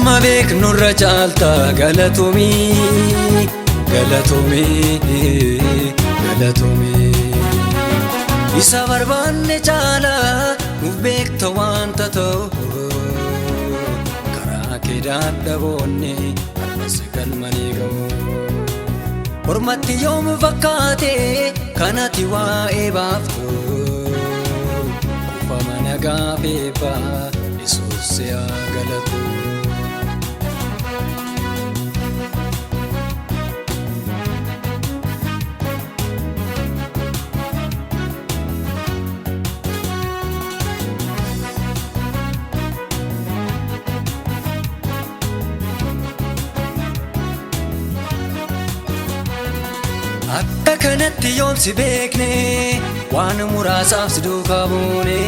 Amma beeknurra caalta galatoomii, galatoomii, galatoomii. Isa barbaanne caalaa nuuf beekta waanta ta'u. Karaa kee dadhaboonni har'as galmanii ga'u. Ormatti yoom fakkaate kanati waa'ee baaftu. Kuufama nagaa fi eebbaa Yesuus haa galatu. Akka kanatti yoom si beekne waan muraasaaf si duukaa buune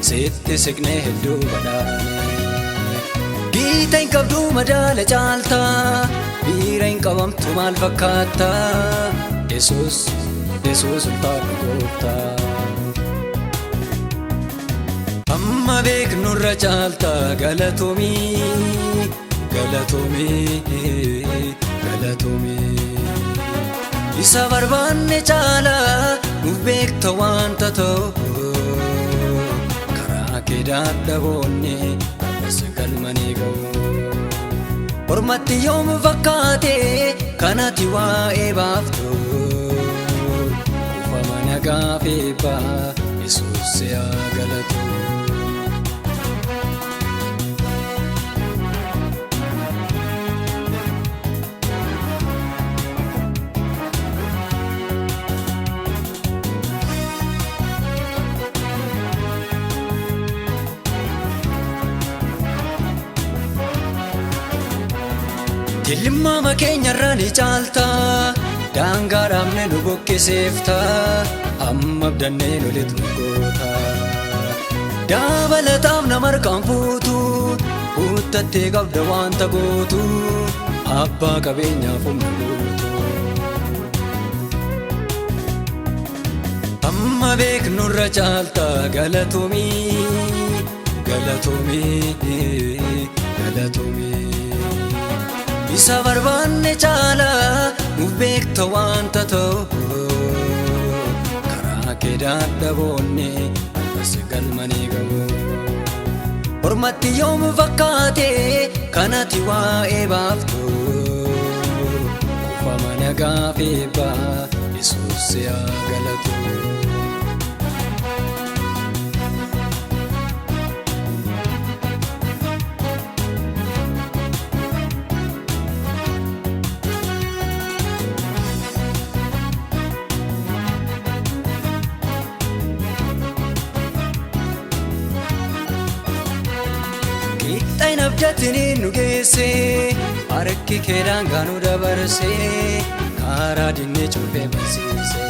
sitti siqnee hedduu badhaane. Giita hin qabdu madaala caalta biira hin qabamtu maal fakkaata Yesuus Yesuus ulfaadhu gooftaa. Amma beeknurra caalta galatoomii, galatoomii, galatoomii. Isa barbaanne caalaa nuuf beekta waanta ta'u. Karaa kee dadhaboonni har'as galmanii ga'u. Ormatti yoom fakkaate kanati waa'ee baaftu. Kuufama nagaa fi eebbaa Yesuus haa galatu. Tilmaama keenyarra ni caalta, daangaa dhaabne nu buqqiseefta, amma abdannee nu lixnu goota. Dabalataaf nama harkaan fuutu, guuttattee qabda waanta gootu, abbaa qabeenyaaf humna guutu. Amma beeknurra caalta galatoomii, galatoomii, galatoomii. Isa barbaanne caalaa nuuf beekta waanta ta'u. Karaa kee dadhaboonni har'as galmanii ga'u. Ormatti yoom fakkaate kanati waa'ee baaftu. Kuufama nagaa fi eebbaa Yesuus haa galatu. Qixxeen abdatanii nu geesse harki kee daangaa nu dabarse karaa dinnee cufee barsiise.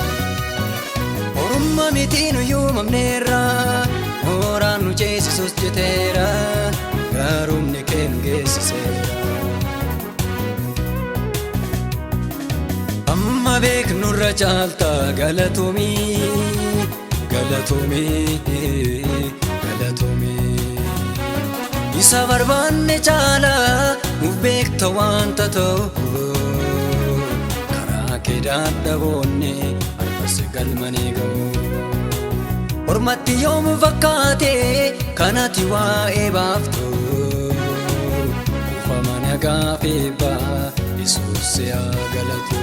Orma miti nu uumamneerra mooraan nu ceesisus jeteera gaarumni kee nu geessiseera. Amma beeknurra caalta galatoomii, galatoomii, galatoomii. Isa barbaanne caalaa nuuf beekta waanta ta'u. Karaa kee dadhaboonni har'as galmanii ga'u. Ormatti yoom fakkaate kanati waa'ee baaftu. Kuufama nagaa fi eebbaa Yesuus haa galatu.